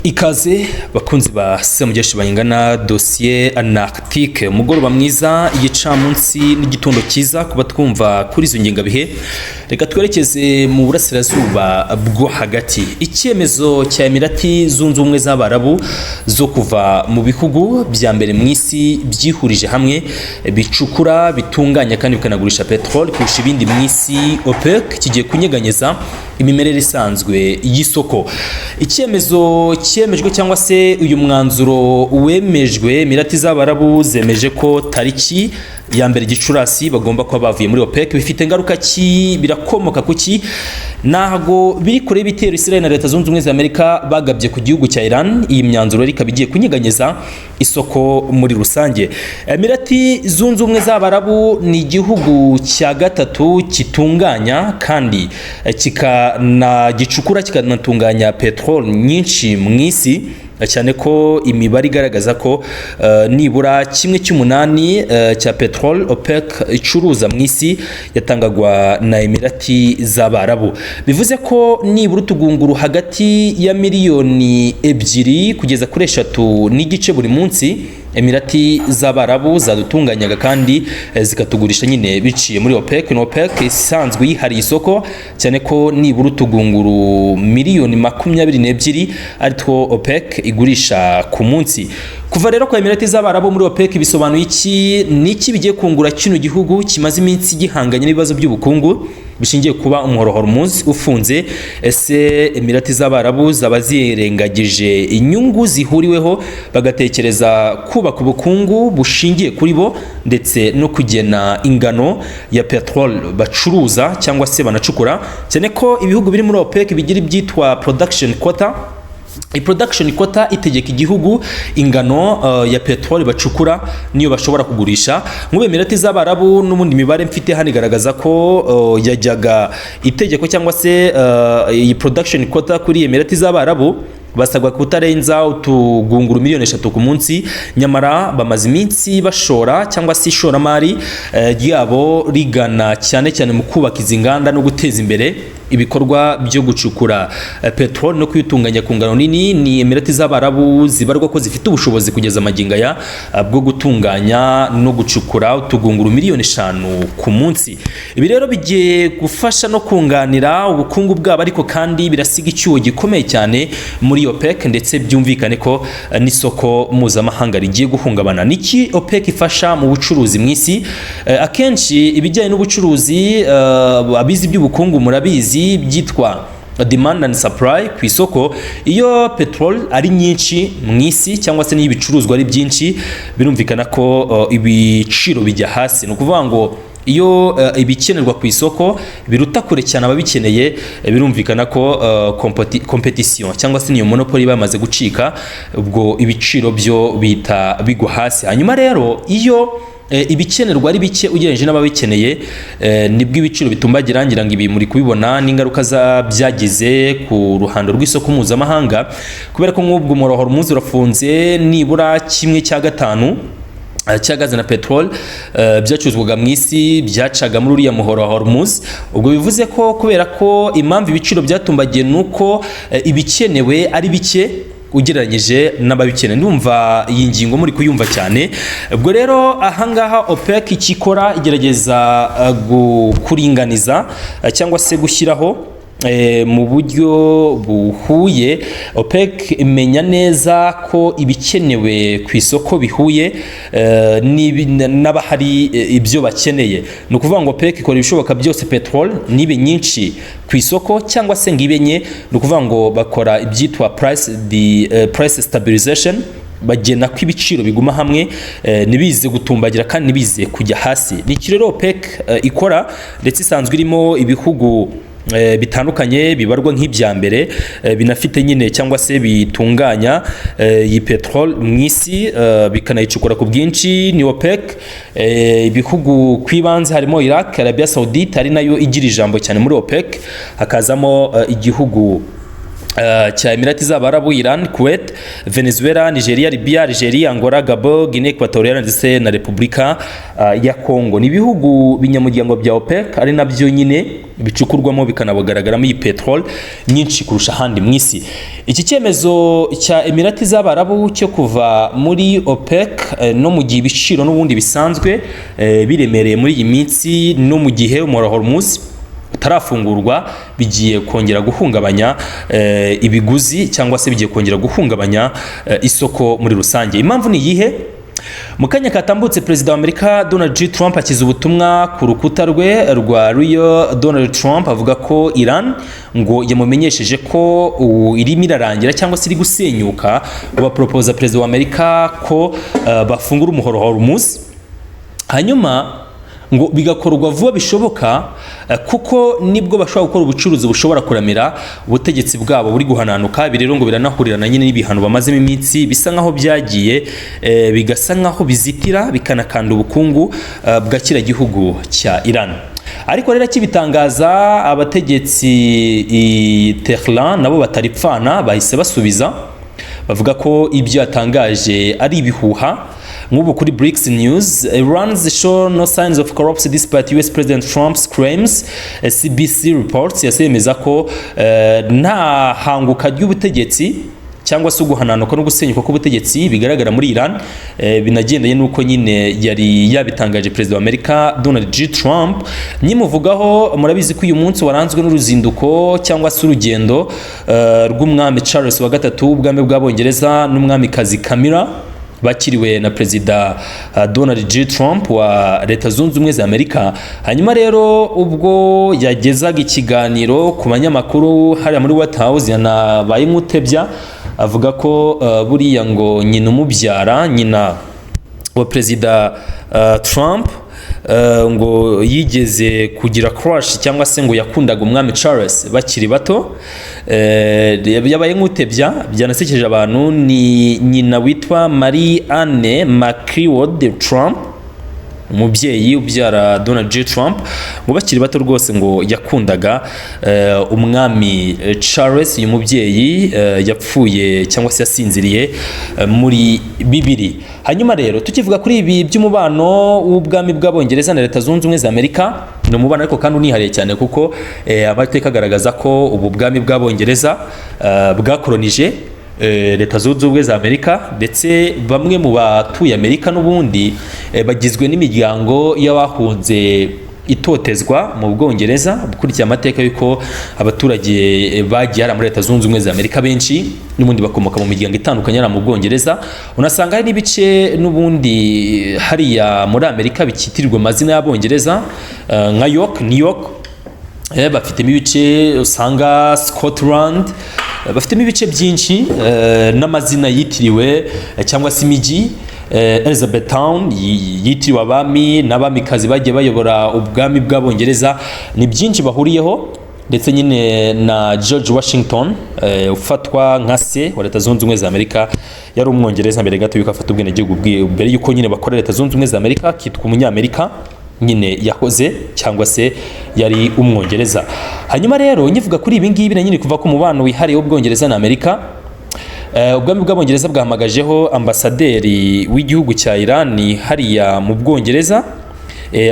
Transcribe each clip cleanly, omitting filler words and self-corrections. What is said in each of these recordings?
Ikaze bakunzi ba Semugeshi Bayingana, dosiye Antarctique. Umugoroba mwiza, igicamunsi n'igitondo cyiza kuba twumva kuri izo ngengabihe. Reka twerekeze mu burasirazuba bwo hagati. Icyemezo cya Emirati Zunze Ubumwe z'Abarabu zo kuva mu bihugu bya mbere mu isi byihurije hamwe bicukura, bitunganya kandi bikanagurisha peteroli kurusha ibindi mu isi, OPEC, kigiye kunyeganyeza imimerere isanzwe y'isoko. Icyemezo cyemejwe cyangwa se uyu mwanzuro wemejwe, Emirati z'Abarabu zemeje ko tariki ya 1 Gicurasi bagomba kuba bavuye muri OPEC. Bifite ingaruka ki? Birakomoka ku ki? Ntabwo biri kure y'ibitero Israel na Leta Zunze Ubumwe za Amerika bagabye ku gihugu cya Iran. Iyi myanzuro ikaba igiye kunyeganyeza isoko muri rusange. Emirati Zunze Ubumwe z'Abarabu ni igihugu cya gatatu kitunganya kandi kikanagicukura, kikanatunganya peteroli nyinshi mu isi, cyane ko imibare igaragaza ko nibura 1/8 cya peteroli OPEC icuruza mu isi yatangagwa na Emirati z'Abarabu. Bivuze ko nibura utugunguru hagati ya miliyoni 2 kugeza kuri 3.5 buri munsi Emirati z'Abarabu zadutunganyaga kandi zikatugurisha nyine biciye muri OPEC. Ni OPEC isanzwe yihariye isoko, cyane ko nibura utugunguru miliyoni 22 ari two OPEC igurisha ku munsi. Kuva rero kwa Emirati z'Abarabu muri OPEC bisobanuye iki? Ni iki bigiye kungura kino gihugu kimaze iminsi gihanganye n'ibibazo by'ubukungu bishingiye kuba umuhoro Hormuz ufunze? Ese Emirati z'Abarabu zaba zirengagije inyungu zihuriweho, bagatekereza kubaka ubukungu bushingiye kuri bo ndetse no kugena ingano ya petrol bacuruza cyangwa se banacukura, cyane ko ibihugu biri muri OPEC bigira ibyitwa production quota? Iyi production quota itegeka igihugu ingano ya peteroli bacukura niyo bashobora kugurisha. Nk'ubu Emirati z'Abarabu, n'ubundi mibare mfite hano igaragaza ko yajyaga itegeko cyangwa se iyi production quota kuri Emirati z'Abarabu, basabwa kutarenza utugunguru miliyoni 3 ku munsi. Nyamara bamaze iminsi bashora cyangwa se ishoramari ryabo rigana cyane cyane mu kubaka izi nganda no guteza imbere ibikorwa byo gucukura peteroli no kuyitunganya ku ngano nini. Ni Emirati z'Abarabu zibarwa ko zifite ubushobozi kugeza amagingo aya bwo gutunganya no gucukura utugunguru miliyoni 5 ku munsi. Ibi rero bigiye gufasha no kunganira ubukungu bwabo, ariko kandi birasiga icyuho gikomeye cyane muri OPEC, ndetse byumvikane ko n'isoko mpuzamahanga rigiye guhungabana. Niki OPEC ifasha mu bucuruzi mu isi? Akenshi ibijyanye n'ubucuruzi, abizi iby'ubukungu murabizi, byitwa demand and supply ku isoko. Iyo petrol ari nyinshi mu isi cyangwa se n'iyo ibicuruzwa ari byinshi, birumvikana ko ibiciro bijya hasi. Ni ukuvuga ngo iyo ibikenerwa ku isoko biruta kure cyane ababikeneye, birumvikana ko competition cyangwa se niyo monopoly bamaze gucika, ubwo ibiciro byo bita bigwa hasi. Hanyuma rero iyo ibikenerwa ari bike ugereranyije n'ababikeneye, nibwo ibiciro bitumbagira. Ngira ngo ibi muri kubibona n'ingaruka za byagize ku ruhando rw'isoko mpuzamahanga, kubera ko nk'ubwo umuhora Hormuz urafunze, nibura 1/5 cya gaze na petrol byacuruzwaga mu isi byacaga muri uriya muhoro wa Hormuz. Ubwo bivuze ko kubera ko impamvu ibiciro byatumbagiye nuko ibikenewe ari bike ugereranyije n'ababikeneye. Ndumva iyi ngingo muri kuyumva cyane. Ubwo rero ahangaha OPEC ikikora, igerageza kuringaniza cyangwa se gushyiraho mu buryo buhuye. OPEC imenya neza ko ibikenewe ku isoko bihuye n'abahari ibyo bakeneye. Ni ukuvuga ngo OPEC ikora ibishoboka byose petrol nibe nyinshi ku isoko cyangwa se ngo ibe nke. Ni ukuvuga ngo bakora ibyitwa price stabilization, bagena ko ibiciro biguma hamwe, ntibize gutumbagira kandi ntibize kujya hasi. Ni iki rero OPEC ikora, ndetse isanzwe irimo ibihugu bitandukanye bibarwa nk'ibya mbere binafite nyine cyangwa se bitunganya iyi petrol mu isi, bikanayicukura ku bwinshi. Ni OPEC, ibihugu ku ibanze harimo Iraq, Arabia Saudite ari nayo igira ijambo cyane muri OPEC, hakazamo igihugu cya Emirati z'Abarabu, Iran, Kuwait, Venezuela, Nigeria, Libya, Algeria, Angola, Gabon, Guinea Equatoriale ndetse na Repubulika ya Congo. Ni ibihugu binyamuryango bya OPEC, ari nabyo nyine bicukurwamo bikanabagaragaramo iyi petrol nyinshi kurusha ahandi mu isi. Iki cyemezo cya Emirati z'Abarabu cyo kuva muri OPEC, no mu gihe ibiciro n'ubundi bisanzwe biremereye muri iyi minsi, no mu gihe umuhora Hormuz utarafungurwa, bigiye kongera guhungabanya ibiguzi cyangwa se bigiye kongera guhungabanya isoko muri rusange. Impamvu ni iyihe? Mu kanya katambutse, Perezida wa Amerika Donald J Trump akiza ubutumwa ku rukuta rwe rwa Real Donald Trump, avuga ko Iran ngo yamumenyesheje ko irimo irarangira cyangwa se iri gusenyuka, baporopoza Perezida wa Amerika ko bafungura umuhoro wa Hormuz, hanyuma ngo bigakorwa vuba bishoboka, kuko nibwo bashobora gukora ubucuruzi bushobora kuramira ubutegetsi bwabo buri guhananuka. Ibi rero ngo biranahurirana nyine n'ibihano bamazemo iminsi, bisa nkaho byagiye bigasa nkaho bizitira bikanakanda ubukungu bwa kiriya gihugu cya Iran. Ariko rero akibitangaza, abategetsi i Tehran nabo bataripfana, bahise basubiza bavuga ko ibyo yatangaje ari ibihuha. Nk'ubu kuri BRICS News, "Iran's show no signs of collapse despite US President Trump's claims," CBC reports, yasemeza ko nta hanguka ry'ubutegetsi cyangwa se uguhananuka no gusenyuka k'ubutegetsi bigaragara muri Iran, binagendanye n'uko nyine yari yabitangaje Perezida wa Amerika Donald J Trump. Nyimuvugaho, murabizi ko uyu munsi waranzwe n'uruzinduko cyangwa se urugendo rw'umwami Charles wa gatatu w'ubwami bw'Abongereza n'umwamikazi Camilla, bakiriwe na Perezida Donald J Trump wa Leta Zunze Ubumwe za Amerika. Hanyuma rero ubwo yagezaga ikiganiro ku banyamakuru hariya muri White House, yanabaye nk'utebya avuga ko buriya ngo nyina umubyara, nyina wa Perezida Trump, ngo yigeze kugira crush cyangwa se ngo yakundaga umwami Charles bakiri bato. Yabaye nk'utebya, byanasekeje abantu. Ni nyina witwa Marie Anne McLeod Trump, umubyeyi ubyara Donald J Trump, ngo bakiri bato rwose ngo yakundaga umwami Charles. Uyu mubyeyi yapfuye cyangwa se yasinziriye muri bibiri. Hanyuma rero tukivuga kuri ibi by'umubano w'ubwami bw'Abongereza na Leta Zunze Ubumwe za Amerika, ni umubano ariko kandi unihariye cyane, kuko amateka agaragaza ko ubu bwami bw'Abongereza bwakoronije Leta Zunze Ubumwe za Amerika, ndetse bamwe mu batuye Amerika n'ubundi bagizwe n'imiryango y'abahunze itotezwa mu Bwongereza. Ukurikiye amateka y'uko abaturage bagiye hariya muri Leta Zunze Ubumwe za Amerika, benshi n'ubundi bakomoka mu miryango itandukanye hariya mu Bwongereza. Unasanga hari n'ibice n'ubundi hariya muri Amerika bikitirirwa amazina y'Abongereza, nka York, New York, bafitemo ibice, usanga Scotland, bafitemo ibice byinshi n'amazina yitiriwe cyangwa se imijyi, Elizabeth Town yitiriwe abami n'abamikazi bagiye bayobora ubwami bw'Abongereza. Ni byinshi bahuriyeho, ndetse nyine na George Washington, ufatwa nka se wa Leta Zunze Ubumwe za Amerika, yari Umwongereza mbere gato yuko afata ubwenegihugu, mbere yuko nyine bakora Leta Zunze Ubumwe za Amerika akitwa Umunyamerika, nyine yahoze cyangwa se yari Umwongereza. Hanyuma rero nyivuga kuri ibi ngibi na nyine kuva ku mubano wihariye w'Ubwongereza na Amerika, ubwami bw'Abongereza bwahamagajeho ambasaderi w'igihugu cya Iran hariya mu Bwongereza.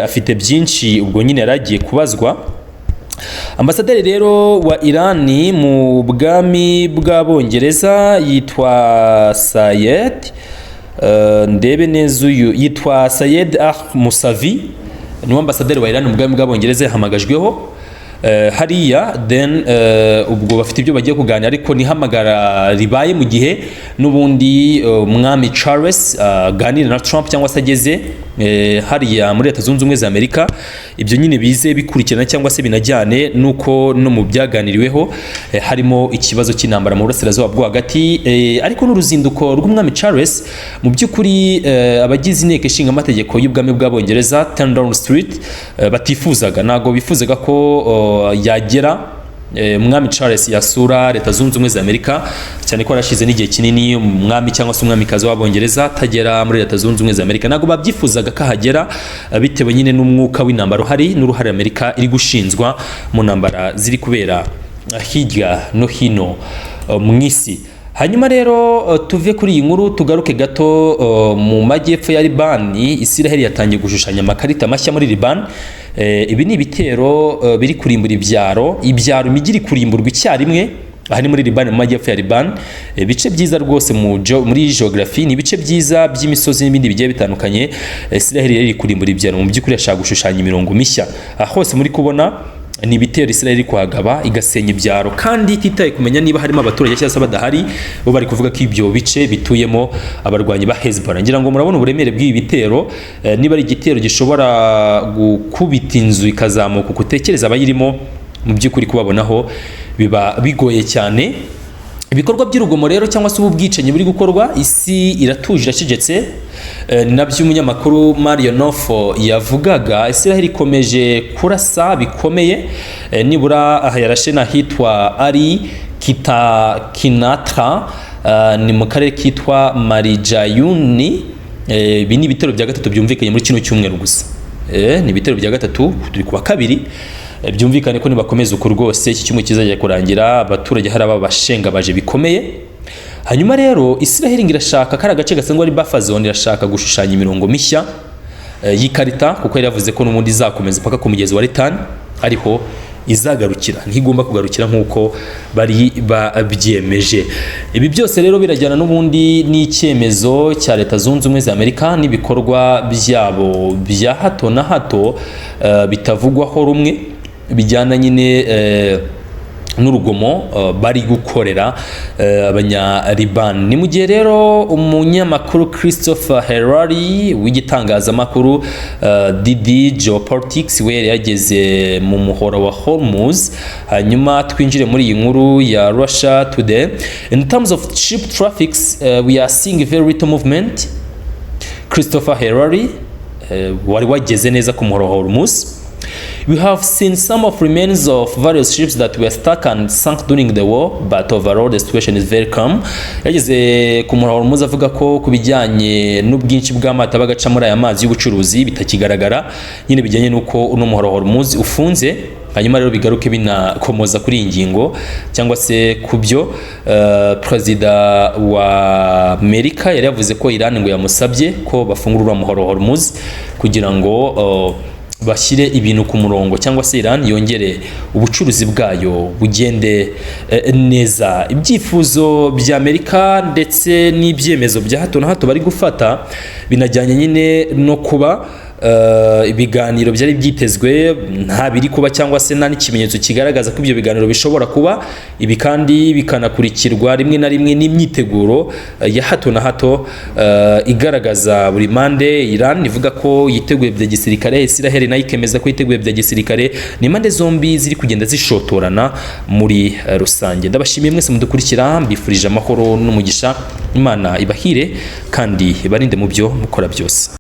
Afite byinshi ubwo nyine yari agiye kubazwa. Ambasaderi rero wa Iran mu bwami bw'Abongereza yitwa Sayed, ndebe neza, uyu yitwa Sayed Ah Musavi, niwe ambasaderi wa Iran mu bwami bw'Abongereza yahamagajweho hariya. Then ubwo bafite ibyo bagiye kuganira, ariko nihamagara ribaye mu gihe n'ubundi umwami Charles aganira na Trump cyangwa se ageze hariya muri Leta Zunze Ubumwe za Amerika. Ibyo nyine bize bikurikirana cyangwa se binajyane nuko no mu byaganiriweho harimo ikibazo cy'intambara mu burasirazuba bwo hagati, ariko n'uruzinduko rw'umwami Charles. Mu by'ukuri abagize inteko ishinga amategeko y'ubwami bw'Abongereza, Ten Downing Street, batifuzaga, ntabwo bifuzaga ko yagera, umwami Charles yasura Leta Zunze Ubumwe za Amerika, cyane ko yarashize n'igihe kinini umwami cyangwa se umwamikazi w'Abongereza atagera muri Leta Zunze Ubumwe za Amerika. Ntabwo babyifuzaga ko ahagera, bitewe nyine n'umwuka w'intambara uhari n'uruhare Amerika iri gushinzwa mu ntambara ziri kubera hirya no hino mu isi. Hanyuma rero tuve kuri iyi nkuru, tugaruke gato mu majyepfo ya Libani. Isiraheli yatangiye gushushanya amakarita mashya muri Libani. Ibi ni ibitero biri kurimbura ibyaro, ibyaro, imijyi iri kurimburwa icyarimwe. Aha ni muri Libani, mu majyepfo ya Libani, ibice byiza rwose muri geography, ni ibice byiza by'imisozi n'ibindi bigiye bitandukanye. Isiraheli rero iri kurimbura ibyaro, mu by'ukuri yashaka gushushanya imirongo mishya. Aha hose muri kubona ni ibitero Israel iri kuhagaba, igasenya ibyaro kandi ititaye kumenya niba harimo abaturage cyangwa se badahari. Bo bari kuvuga ko ibyo bice bituyemo abarwanyi ba Hezbollah. Ngira ngo murabona uburemere bw'ibi bitero. Niba ari igitero gishobora gukubita inzu ikazamuka, utekereza abayirimo, mu by'ukuri kubabonaho biba bigoye cyane. Ibikorwa by'urugomo rero cyangwa se ubu bwicanyi buri gukorwa, isi iratuje, iracecetse. Ni nabyo umunyamakuru Mario Nofo yavugaga. Israel ikomeje kurasa bikomeye. Nibura aha yarashe n'ahitwa ari kita Kinatra, ni mu karere kitwa Marijayuni. Ibi ni ibitero bya gatatu byumvikanye muri kino cyumweru gusa. Ni ibitero bya gatatu, turi kuwa kabiri. Byumvikane ko nibakomeza uko rwose, iki cyumweru kizajya kurangira abaturage hari ababashengabaje bikomeye. Hanyuma rero Israel ngo irashaka kari agace gasanzwe ari buffer zone, irashaka gushushanya imirongo mishya y'ikarita, kuko yari yavuze ko n'ubundi izakomeza paka ku mugezi wa Litani, ariho izagarukira, ntigomba kugarukira nk'uko bari babyemeje. Ibi byose rero birajyana n'ubundi n'icyemezo cya Leta Zunze Ubumwe za Amerika n'ibikorwa byabo bya hato na hato bitavugwaho rumwe, bijyana nyine n'urugomo bari gukorera Abanyalibani. Ni mu gihe rero umunyamakuru Christopher Herari w'igitangazamakuru DD Geopolitics we yari yageze mu muhora wa Hormuz. Hanyuma twinjire muri iyi nkuru ya Russia Today. "In terms of ship traffics, we are seeing very little movement." Christopher Herari wari wageze neza ku muhora wa Hormuz. "We have seen some of remains of various ships that were stuck and sunk during the war, but overall the situation is very calm." Yageze ku muhora wa Hormuz avuga ko ku bijyanye n'ubwinshi bw'amato aba agaca muri aya mazi y'ubucuruzi bitakigaragara nyine, bijyanye n'uko uno muhora wa Hormuz ufunze. Hanyuma rero bigaruke binakomoza kuri iyi ngingo cyangwa se ku byo perezida wa Amerika yari yavuze, ko Iran ngo yamusabye ko bafungura uriya muhora wa Hormuz kugira ngo bashyire ibintu ku murongo, cyangwa se Iran yongere ubucuruzi bwayo bugende neza. Ibyifuzo bya Amerika ndetse n'ibyemezo bya hato na hato bari gufata binajyanye nyine no kuba ibiganiro byari byitezwe nta biri kuba, cyangwa se nta n'ikimenyetso kigaragaza ko ibyo biganiro bishobora kuba. Ibi kandi bikanakurikirwa rimwe na rimwe n'imyiteguro ya hato na hato igaragaza buri mpande. Iran ivuga ko yiteguye bya gisirikare, Israel nayo ikemeza ko yiteguye bya gisirikare. Ni impande zombi ziri kugenda zishotorana muri rusange. Ndabashimiye mwese mudukurikira, mbifurije amahoro n'umugisha. Imana ibahire kandi ibarinde mu byo mukora byose.